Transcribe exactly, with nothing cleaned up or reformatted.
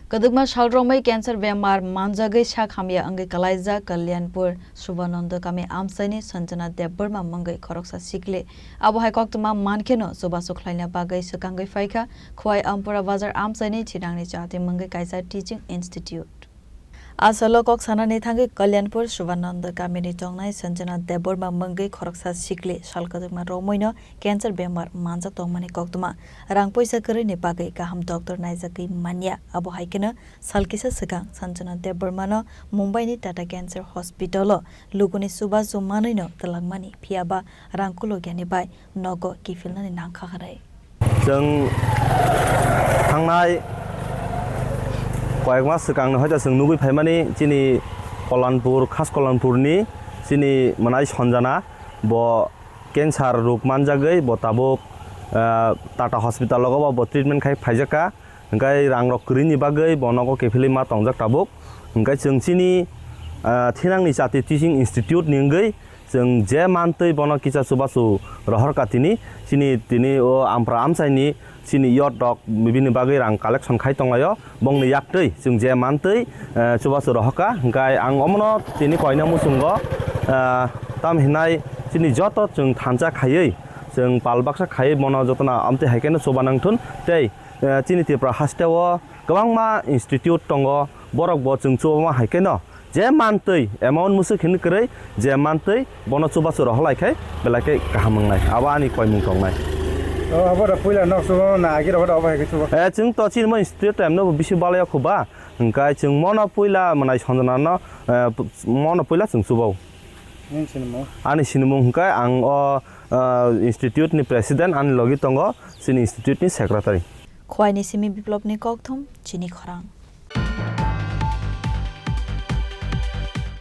Kwdwkma sal romwi cancer bemar manjagwi sak hamya wngwi kwlaijak Kalyanpur Subhananda kami amchaini Sanjana Debbarma mungwi khoroksa sikli. Abo hai koktwma mankheno chubachu khlaina bagwi swkangwi phaikha Khowai Ampura Bazar amchaini Thinangni Chati mungwi kaisa teaching institute. Asalo kok sanani thangwi Kalyanpur Subhananda kamini tongnai Sanjana Debbarma mungwi khoroksa sikli sal kwdwkma romwino cancer bemar manjak tongmani koktwma. Rang poisa kwrwini bagwi kaham doctor naijakwi manya. Abo hai kheno sal kisa swkang Sanjana Debbarmano Mumbaini Tata Cancer Hospital-o lukuni chubachu manwino twlangmani, phiyaba rang kulokyani bai nogo kiphilnani nangkha hwnwi. Chwng thangnai koyek mas swkangni hoita chwng nugwi phaimani chini Kollanpur, khas Kollanpurni chini mwnai Sanjana, bo cancer rok manjagwi bo tabuk, ah, Tata Hospital-o bo, bo treatment khai phaijakha. Hwnkhe rang rok kwrwini bagwi bo nogo kiphilwi ma tongjak tabuk. Hwnkhe chwng chini, ah, Thinangni Chati Teaching Institute ni wngwi chwng je mantwi bono kisa chubachu rohorkha tini, chini tini o Ampra amchaini chini youth rok bini bagwi rang collection khai tonglaio. Bongni yaktwi chwng je mantwi, eh, chubachu rohorkha. Hwnkhe ang omono tini koina muchungo, eh, tam hinai chini joto chwng thansa khaiwi, chwng pal baksa khaiwi bono jotono amtwi hai kheno chuba nangthun tei, eh, chini Tripura hasteo kwbangma institute tongo, borok bo chwng chubama hai kheno je mantwi amount mwswk hinwi kwrwi, je mantwi bono chubachu rohorlai khai belai khe kaham wngnai, abo ani koimung tongnai. O, abo da puila nok chuba na agi rogo da abo hai khe chuba. Eh, chwng to chini mo institute time no bisi balai kho ba, hwnkhe chwng mono puila mwnai Sanjana no, eh, mono puila chwng chubao. Nini sinimung? Ani sinimung hwnkhe ang o, eh, institute ni president ani logi tongo, chini institute ni secretary. Khwaini simi Biplopni kokthum, chini khorang.